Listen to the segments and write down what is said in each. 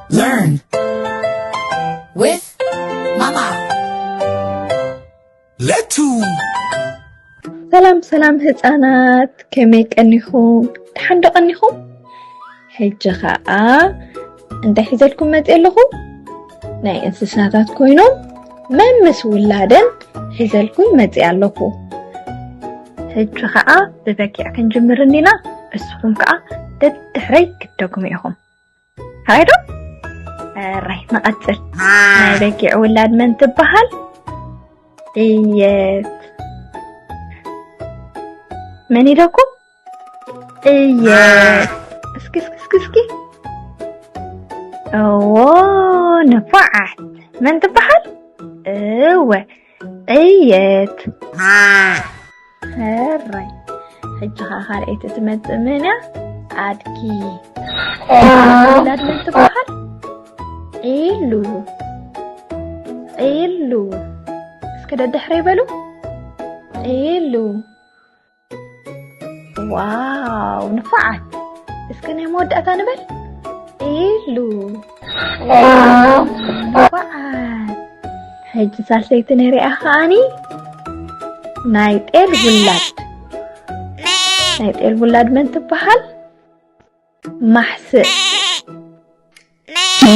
Learn with Mama. Let's ሰላም ሰላም ህፃናት፣ ከመይ ቀኒኹም? ደሓን ዶ ቀኒኹም? ሕጂ ኸዓ እንታይ ሒዘልኩም መፅእ ኣለኹ? ናይ እንስሳታት ኮይኖም መምስ ውላደን ሒዘልኩም መፅእ ኣለኹ። ሕጂ ኸዓ ብበጊዕ ክንጅምር እንዲና፣ እስኹም ከዓ ደድሕረይ ክትደግሙ ኢኹም። ራይዶ ራይ ንቐፅል። ናይ በጊዕ ውላድ መን ትበሃል? ጥየት። መን ኢለኩም? ጥየት። እስኪ እስኪ እስኪ እስኪ። እዎ ንፉዓት። መን ትበሃል? እወ ጥየት። ሕራይ። ሕጂ ኸዓ ካልኣይቲ ትመጽእ መን እያ? ኣድጊ። ውላድ መን ትበሃል? ዒሉ። ዒሉ። እስከ ደድሕረይ በሉ። ዒሉ። ዋው ንፉዓት። እስከ ናይ መወዳእታ ንበል። ዒሉ። ንፉዓት። ሕጂ ሳልሰይቲ ንሪኣ ከዓኒ ናይ ጤል ውላድ። ናይ ጤል ውላድ መን ትበሃል? ማሕስእ።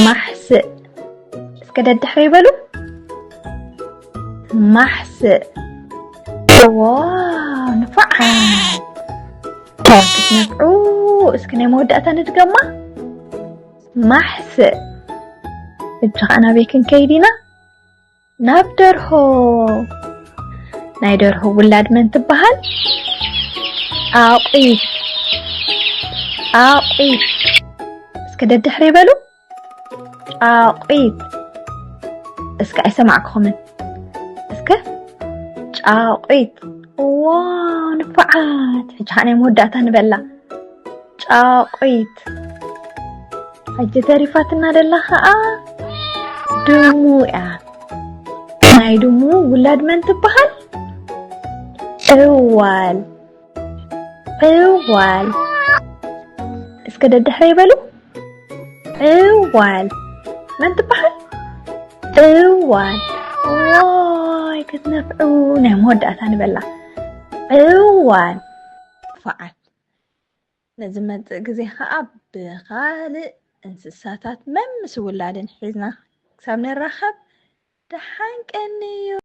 ማሕስእ። እስከ ደድሕረይ በሉ። ማሕስእ። ዋው ንፉዓት። ክትነፍዑ። እስኪ ናይ መወዳእታ ንድገማ። ማሕስእ። ሕጂ ኸዓ ናበይ ክንከይድ ኢና? ናብ ደርሆ። ናይ ደርሆ ውላድ መን ትበሃል? ጫቑት። ጫቑት። እስከ ደድሕረይ በሉ። ጫቑት። እስከ ኣይሰማዕኩኹምን። እስከ ጫቑት። ዋው ንፉዓት። ሕጂ ኸዓ ናይ መወዳእታ ንበላ። ጫቑት። ሕጂ ተሪፋትና ደላ ኸዓ ድሙ እያ። ናይ ድሙ ውላድ መን ትበሃል? ዕዋል። ዕዋል። እስከ ደድሕረይ በሉ። ዕዋል። መን ትበሃል? ዕዋል። ዋይ ክትነፍዑ። ናይ መወዳእታ ንበላ። ዕዋል። ንፉዓት። ንዝመጽእ ግዜ ኸዓ ብኻልእ እንስሳታት መምስ ውላድን ሒዝና ክሳብ ንራኸብ ደሓን ቀንዩ።